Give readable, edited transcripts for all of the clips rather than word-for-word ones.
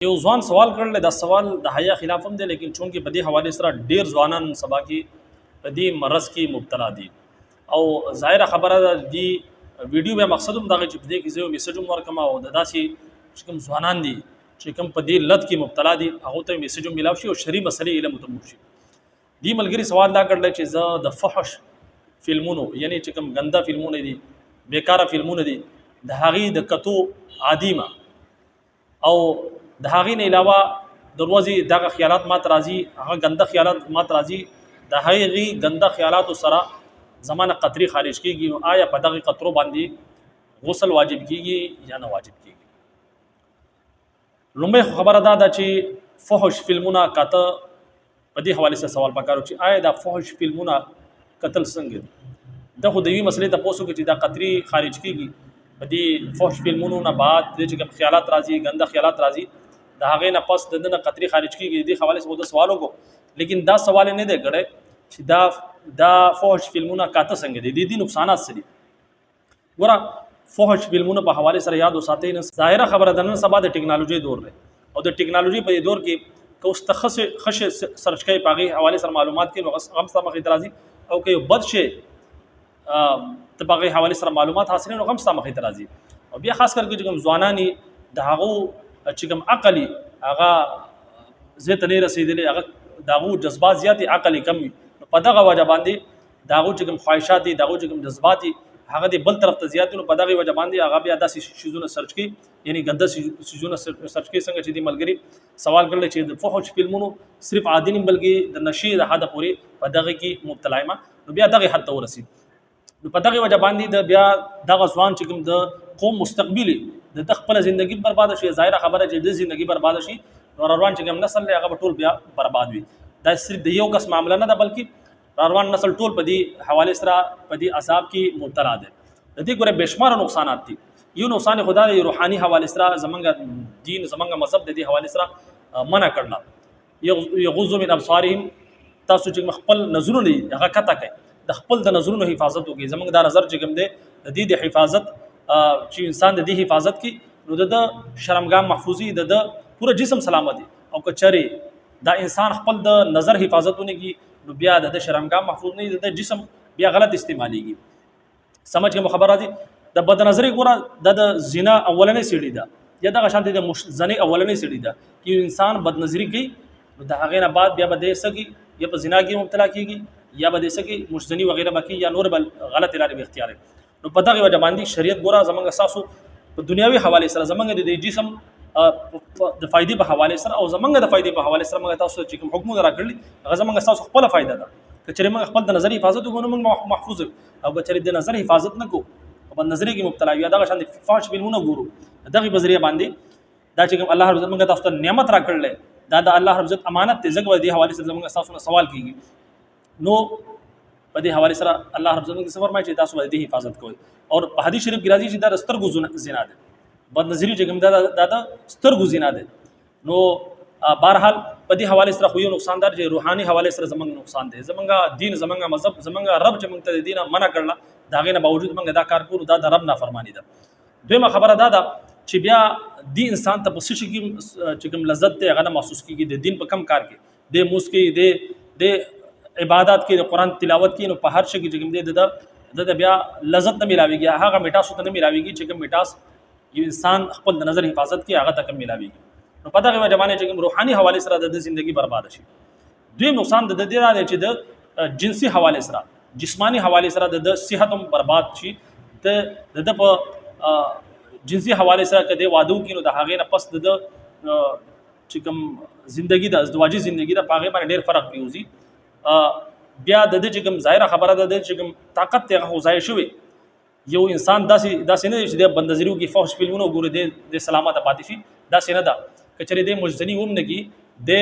یو ځوان سوال کړل، دا سوال د حیا خلاف هم دی، لیکن چونکه په دې حواله سره ډیر ځوانان سبا کې په دې مرض کې مبتلا دي او ظاهره خبره ده، دی ویډیو به مقصد هم دغه چې په دې کې زه یو میسج هم ورکم او د داسې چې کوم ځوانان دي چې کوم په دې لت کې مبتلا دي هغه ته میسج هم ملاو شي او شری مسلې علم ته شي. دی ملګری سوال دا کړل چې زه د فحش فلمونو، یعنی چې کوم ګنده فلمونه دي، بیکاره فلمونه دي، د هغې د کتو عادي ما او د هغې نه علاوه د ورځې دغه خیالات ماته راځي، هغه ګنده خیالات ماته راځي، د هغې ګنده خیالاتو سره زمانه قطرې خارج کیږي، نو آیا په دغه قطرو باندې غسل واجب کیږي یا نه واجب کیږي؟ لومړی خبره دا ده چې فحش فلمونه کاته، په دې حواله سره سوال پکارو چې آیا دا فحش فلمونه قتل څنګه دي؟ دا خو د یوې مسلې ته پوسو کې چې دا قطري خارج کیږي په دې فحش فلمونو نه بعد د چې کوم خیالات راځي، ګنده خیالات راځي، د هغې نه پس د نه قطري خارج کیږي، دې حواله سره د سوال وکړو، لیکن دا سوال نه دی کړی چې دا فحش فلمونه کاته څنګه دي، د دې نقصانات څه دي؟ ګوره، فحش فلمونو په حواله سره یاد وساتئ، نن ظاهره خبره ده، نن سبا د ټکنالوژي دور دی او د ټکنالوژي په دور کې که اوس ته ښه شی سرچ کوې، په هغې حوالې سره معلومات کوې، نو هغه هم ستا مخې ته راځي، او که یو بد شی ته په هغې حوالې سره معلومات حاصلوې، نو هغه هم ستا مخې ته راځي. او بیا خاص کر کې چې کوم ځوانان یې، د هغو چې کوم عقل یې هغه ځای ته نه رسېدلی، هغه د هغو جذبات زیات، عقل یې کم وي، نو په دغه وجه باندې د هغو چې کوم خواهشات دي، د هغو چې کوم جذبات دي، هغه د بل طرف ته زیات، نو په دغه وجه باندې هغه بیا داسې شیزونه سرچ کوي، یعنی ګنده شیزونه سرچ کوي. څنګه چې دی ملګری سوال کړل چې د فحش فلمونو صرف عادي نه بلکې د نشې د حد پورې په دغه کې مبتلا یم، نو بیا دغه حد ته ورسید، نو په دغه وجه باندې د بیا دغه ځوان چې کوم د قوم مستقبل د خپل ژوندۍ برباد شي. ظاهره خبره چې د ژوندۍ برباد شي، نو روان چې کوم نسل دی هغه به ټول بیا برباد وي. دا صرف د یو کس معامله نه ده، بلکې روان نسل ټول په دې حواله سره په دې عذاب کې مبتلا دی. د دې ګوره بشمار نقصانات دي. یو نقصان خدا د روحاني حواله سره زمونږ دین، زمونږ مذهب د دې حواله سره منع کړل، یغض من ابصارهم، تاسو چې خپل نظرونه دي هغه کته کوي، د خپل د نظرونو حفاظت وکړي. زمونږ دا نظر چې کوم دی د دې د حفاظت، چې انسان د دې حفاظت کوي نو د شرمګاه محفوظي، د پوره جسم سلامت دی. او که چېرې دا انسان خپل د نظر حفاظت ونه کړي، نو بیا د شرمګاه محفوظ نه، د جسم بیا غلط استعمالېږي. سمجھ کې خبر راځي؟ د بد نظری ګوره د زنا اولنې سړي ده، یا دغه شان د زنې اولنې سړي ده چې انسان بد نظری کوي، نو د هغې نه بعد بیا به دې سکی یا په زنا کې مبتلا کیږي، یا به دې سکی مشزنی وغیرہ به کوي، یا نور بل غلط لارې به اختیار. نو په دغه وجه باندې شریعت ګوره زمونږ اساسو په دنیاوي حواله سره زمونږ د جسم د فائدې په حواله سره او زمونږ د فائدې په حواله سره موږ تاسو چې کوم حکمونه راکړل، هغه زمونږ تاسو خپل فائدہ ده. که چېرې موږ خپل د نظر حفاظت وکړو نو موږ محفوظ، او که چېرې د نظر حفاظت نه کوو او په نظر کې مبتلا یو، دغه شان د فحش فلمونه ګورو، دغه په ذریعہ باندې دا چې کوم الله رب عزت موږ تاسو ته نعمت راکړل، دا د الله رب عزت امانت دی، ځکه دې حواله سره زمونږ تاسو نه سوال کیږي. نو په دې حواله سره الله رب عزت موږ څه فرمایي چې تاسو باندې حفاظت کوئ. او په حدیث شریف کې راځي چې دا د سترګو زنا ده، بد نظری چې کوم دا د سترګو زنا ده. نو بهرحال په دې حواله سره خو یو نقصان دار چې روحاني حواله سره زمونږ نقصان دی، زمونږ دین، زمونږ مذهب، زمونږ رب چې موږ ته د دینه منع کړل، د هغې نه باوجود موږ دا کار کوو، دا د رب نافرمانی ده. دویمه خبره دا ده چې بیا دی انسان ته په څه شي کې چې کوم لذت دی هغه نه محسوس کیږي. د دین په کم کار کې د موس کې، د عبادت کې، د قرآن تلاوت کې، نو په هر شي کې چې کوم دی د بیا لذت نه ملاویږي، هغه میټاس ته نه ملاویږي چې کوم میټاس یو انسان خپل د نظر حفاظت کې هغه ته کم ملاویږي. نو په دغه وجه باندې چې کوم روحاني حواله سره د ژوندۍ برباد شي. دویم نقصان د دې دا دی چې د جنسي حواله سره، جسمانی حواله سره د صحت هم برباد شي. د په جنسي حواله سره کده وادو کې، نو د هغې نه پس د چې کوم زندگی ده، ازدواجي زندگی ده، په هغې باندې ډېر فرق پرېوځي. بیا د دې چې کوم ظاهره خبره ده، د چې کوم طاقت دی هغه خو ضایع شوی. یو انسان داسې نه دی چې د بندزریو کې فحش فلمونه وګوري د سلامته پاتې شي، داسې نه ده. که چېرې دی مجزني وم نه کي، د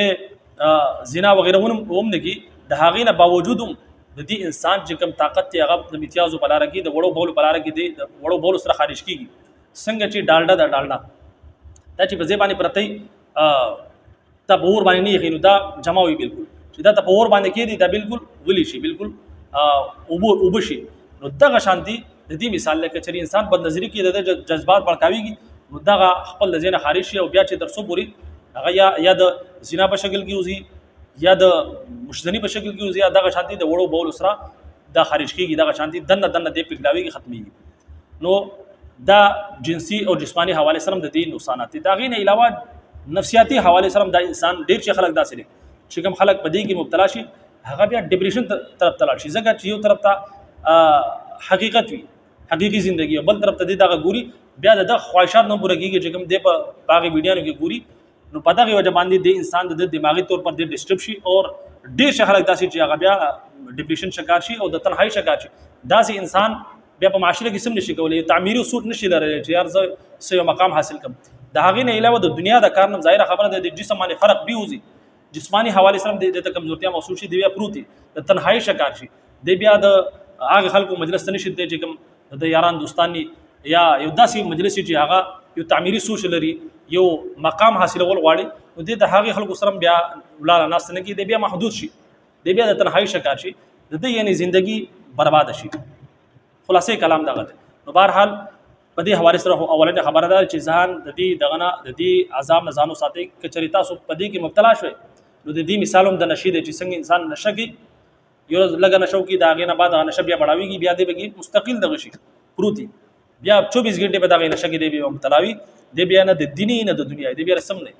زنا وغیره وم نه کي، د هغې نه باوجود هم د دې انسان چې کوم طاقت دی هغه د امتیازو په لاره کې، د وړو بولو په لاره کې دی، د وړو بولو سره خارج کیږي. څنګه چې ډالډه ده، ډالډه دا چې په ځای باندې پرته دا په اور باندې نه یخي، نو دا جمع وي بالکل، چې دا ته په اور باندې کېدي دا بالکل ولي شي، بالکل اوبه شي. نو دغه شان دی د دې مثال لکه چې انسان بد نظری کې د جذبات بړکاویږي، نو دغه خپل د ذهن خارج شي او بیا چې تر څو پورې هغه یا د زنا په شکل کې وځي، یا د مشزنی په شکل کې وځي، یا دغه شانتي د وړو بول سره دا خارج کیږي، دغه شانتي دنه دنه دې پګلاویږي، ختميږي. نو دا جنسي او جسماني حواله سره د دې نقصانات دي. دا غي نه علاوه نفسیاتي حواله سره دا انسان ډیر چې خلک داسې دي چې کوم خلک په دې کې مبتلا شي هغه بیا ډیپریشن طرف ته لاړ شي، ځکه چې یو طرف ته حقیقت وي، حقیقي زندگی، بل طرف ته دې دغه ګوري بیا د خواهشات نه پوره کیږي چې کوم دې په باغی ویډیانو کې ګوري. نو په دغه وجه باندې د انسان د دماغي طور پر دې ډیسټرب شي او ډیر شي خلک داسې چې هغه بیا ډیپریشن شکار شي او د تنهایی شکار شي. داسې انسان بیا په معاشره کې سم نشي کولای، تعمیري سوچ نشي لرلی چې یار زه څه یو مقام حاصل کړم. د هغې نه علاوه د دنیا د کار نه ظاهره خبره ده د جسم باندې فرق بیوزي، جسمانی حواله سره د ته کمزورتیا محسوس شي، دی بیا پروت د تنهایی شکار شي، دی بیا د هغه خلکو مجلس ته نشي تللی چې کوم د یاران دوستان یا یو داسې مجلس چې هغه یو تعمیري سوچ لري، یو مقام حاصلول غواړي، نو د هغې خلکو سره بیا ولاړه ناسته نه کېږي، دی بیا محدود شي، دی بیا د تنهایی شکار شي، د دې یعنی زندگی برباد شي. خلاصې کلام دغه دی. نو بهرحال په دې حواله سره اولنې خبره ده چې ځان د دې دغه نه د دې عذاب نه ځان وساتئ. که چېرې تاسو په دې کې مبتلا شوئ نو د دې مثال هم د نشې دی چې څنګه انسان نشه کوي، یو ورځ لږه نشه وکړي، د هغې نه بعد هغه نشه بیا بړاویږي، بیا دی پکې مستقل دغه شي پروت وي، بیا 24 ګنټې په دغې نشه کې دی بیا مبتلا وي، دی بیا نه د دیني نه د دنیا، دی بیا سم نه.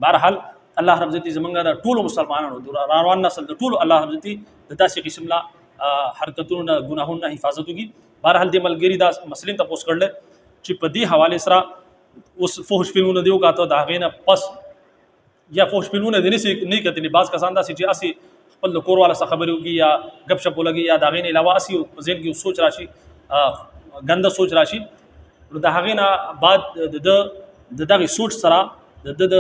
بهرحال الله رب عزت زمونږ د ټولو مسلمانانو د روان نسل د ټولو الله رب عزت د داسې قسم لا حرکتونو نه ګناهونو نه حفاظت وکړي. بهرحال دې ملګري دا مسلې تپوس کړل چې په دې حواله سره اوس فحش فلمونه دی وکاته، د هغې نه پس یا فحش فلمونه دې نسی نه کتلي، بعض کسان داسې چې هسې خپل د کور والا سره خبرې وکړي یا ګپ شپ ولګي یا د هغې نه علاوه هسې په ذهن کې سوچ راشي، ګنده سوچ راشي، نو د هغې نه بعد د ده د دغې سوچ سره د ده د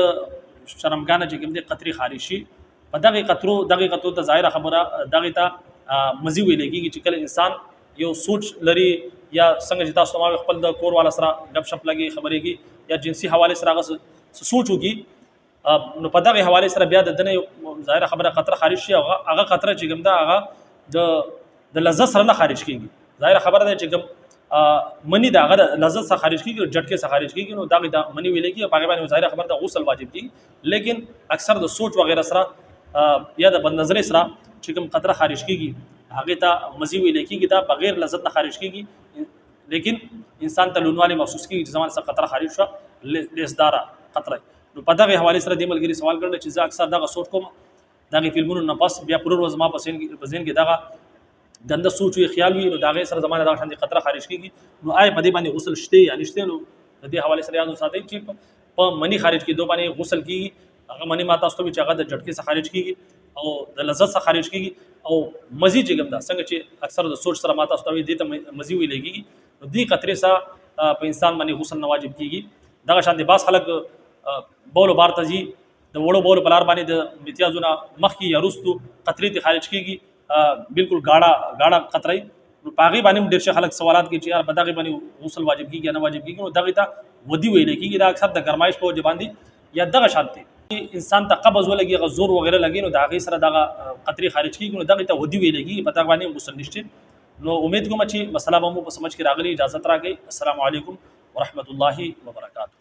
شرمګانه چې کوم دی قطرې خارج شي. په دغې قطرو دغې قطرو ته ظاهره خبره دغې ته مزي ویل کېږي چې کله انسان یو سوچ لري یا څنګه چې تاسو ته ما وویل خپل د کور والا سره ګپ شپ لګي خبرې کوي یا جنسي حوالې سره هغه څه سوچ وکړي، نو په دغې حوالې سره بیا د ده نه ظاهره خبره قطره خارج شي. هغه قطره چې کوم ده هغه د لذت سره نه خارج کېږي. ظاهره خبره ده چې کوم منی ده هغه د لذت څخه خارج کېږي او جټکې څخه خارج کېږي، نو دغې ته منی ویل کېږي، په هغې باندې ظاهره خبره ده غسل واجب کېږي. لیکن اکثر د سوچ وغیره سره یا د بدنظرۍ سره چې کوم قطره خارج کېږي هغې ته مزي ویل کېږي، دا بغیر لذت نه خارج کېږي، لیکن انسان ته لونوالی محسوس کېږي چې زما څخه قطره خارج شوه لیسداره قطره. نو په دغې حوالې سره دې ملګري سوال کړل چې زه اکثر دغه سوچ کوم دغې فلمونو نه پس بیا پوره ورځ زما په ذهن کې دغه ګنده سوچ وي خیال وي، نو د هغې سره زما نه دغه شان قطره خارج کېږي، نو آیا په دې باندې غسل شته یا نشته؟ نو د دې حوالې سره یاد وساتئ چې په منی خارج کېدو باندې غسل کېږي. هغه منی ما تاسو ته وویل چې هغه د جټکې څخه خارج کېږي او د لذت څخه خارج کېږي او مزي چې کوم ده څنګه چې اکثر د سوچ سره ما تاسو ته وویل دې ته مزي ویل کېږي، نو دې قطرې سره په انسان باندې غسل نه واجب کېږي. دغه شان دې بعض خلک بول بار ته ځي، د وړو بولو په لار باندې د امتیازونه مخکې یا وروستو قطرې ترې خارج کېږي، بالکل ګاړه ګاړه قطرې، نو په هغې باندې هم ډېر شي خلک سوالات کوي چې یار په دغې باندې غسل واجب کېږي یا نه واجب کېږي، نو دغې ته ودي ویل کېږي. دا اکثر د ګرمایش په وجه باندې یا دغه شان دی انسان ته قبض ولګي هغه زور وغیره لګي، نو د هغې سره دغه قطرې خارج کېږي، نو دغې ته ودي ویل کېږي، په دغه باندې غسل نشته. نو امید کوم چې مسله به مو په سمجھ کې راغلي. اجازت راکړئ. السلام علیکم ورحمت الله وبرکاته.